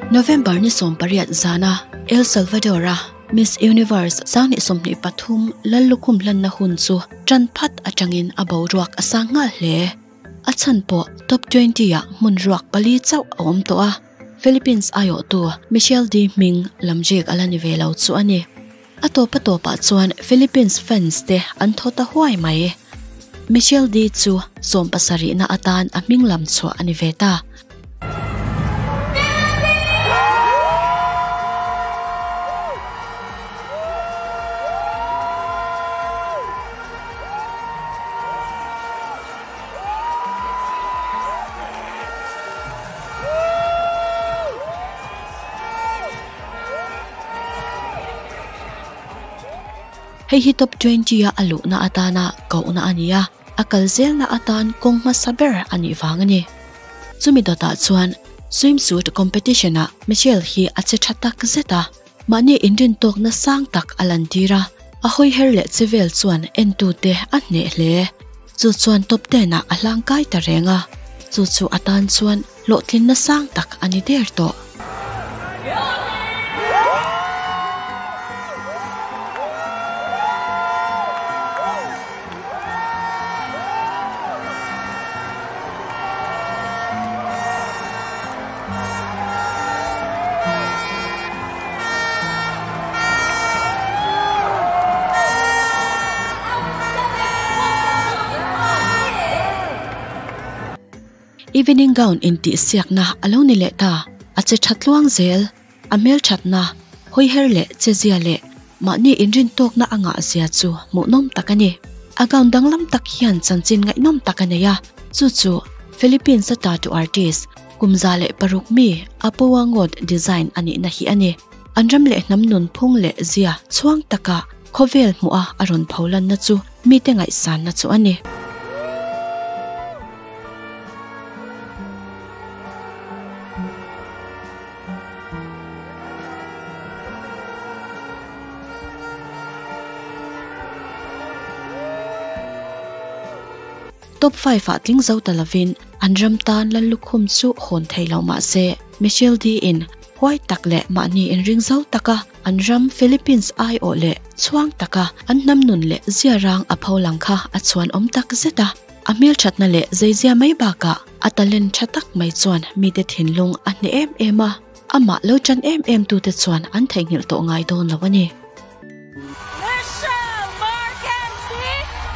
November ni 18 zana El Salvador a Miss Universe 2023 Lallukhum hlanna hun chu tan phat atangin a boruak a sang nghal hle. A chhan pawh top 20 ah hmun ruak pali chauh a awm tawh a. Philippines aiawhtu Michelle Dee hming lamjek a la ni ve lo chu a ni. A tawp a tawpah chuan Philippines fans te an thaw ta huai mai. Michelle Dee chu 70na atan a hming lam chhuah a ni ve ta. Hei hi top 20 a a luhna atana kohna a ni a, a kal zelna atan kawng hmasa ber a nih vang a ni. Chumi dawtah chuan swimsuit competition ah Michelle hi a che tha tak zet a, mahni inrintawkna sang tak a lantir a, a hawi her leh che vel chuan entute a hneh hle. Chu chuan top 10 ah a hlangkai ta reng a, chu chu atan chuan hlawhtlinna sang tak a ni der tawh. Evening gown intihsiakna a lo ni leh ta. A che tha tluang zel. A hmel thatna, hawiher leh chezia leh mahni inrin tawkna a ngah zia chu hmuhnawm tak a ni. A gown danglam tak hian chanchin ngaihnawm tak a nei a, chu chu Philippines a tattoo artist 16 mi Apoa Ngawt design a nihna hi a ni. An ram leh hnam nunphung leh zia chhuang taka khawvel hmuha a rawn pholanna chu mite ngaihsanna chu a ni. Top 5 ah tling zo ta lovin an ram tan Lallukhum chu hawn thei lo mah se Michelle Dee in huai tak leh mahni inring zo taka an ram Philippines aiawh leh chhuang taka an hnam nun leh zia rang a pholang kha a chhuan awm tak zet a. A hmelthatna leh zeizia mai bakah a talent tha tak mai chuan mite thinlung a hneh em em a, amah lo tan em em tute chuan an theihnghilh tawh ngai dawn lo a ni. Michelle Marquez Filipinas!